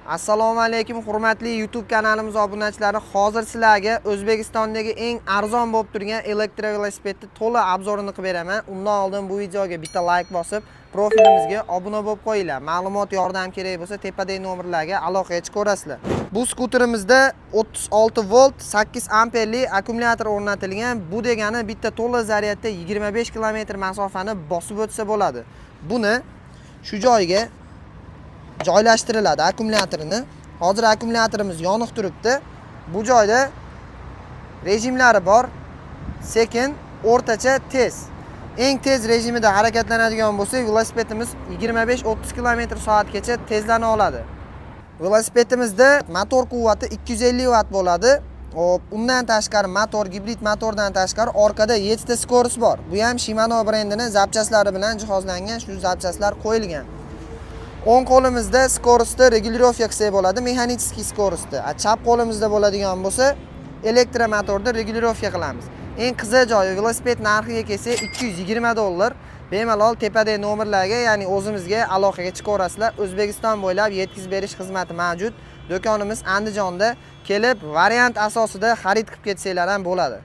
Assalomu alaykum, hurmatli YouTube kanalimiz obunachilari. Hozir sizlarga O'zbekistondagi eng arzon bo'lib turgan elektrovelosipedni to'la обзор ini qilib beraman. Undan oldin bu videoga bitta like bosib, profilimizga obuna bo'lib qo'yinglar. Ma'lumot, yordam kerak bo'lsa, tepadagi nomerlarga aloqaga chiqaverasizlar. Bu skuterimizda 36 volt 8 amperli akkumulyator o'rnatilgan. Bu degani bitta to'la zaryadda 25 km masofani bosib o'tsa bo'ladi. Buni shu joyga joylashtiriladi akkumulyatorini. Hozir akkumulyatorimiz yoniq turibdi. Bu joyda rejimlari bor: sekin, o'rtacha, tez. Eng tez rejimida harakatlanadigan bo'lsak, velosipedimiz 25-30 km soatgacha tezlana oladi. Velosipedimizda motor quvvati 250 vatt bo'ladi. Hop, undan tashqari motor, gibrid motordan tashqari orqada 7 ta скорость bor. Bu ham Shimano brendini запчасть lari bilan jihozlangan, shu запчасть lar qo'yilgan. O'ng qo'limizda скорость ni регулировка qilsak bo'ladi, механический скорость ni. A chap qo'limizda bo'ladigan bo'lsa, elektromotorni регулировка qilamiz. Eng qiziq joyi, velosiped narxiga kelsak, 220 dollar. Bemalol tepadagi nomerlarga, ya'ni o'zimizga aloqaga chiqaverasizlar. O'zbekiston bo'ylab yetkazib berish xizmati mavjud. Do'konimiz Andijonda. Kelib, variant asosida xarid qilib ketsanglar ham bo'ladi.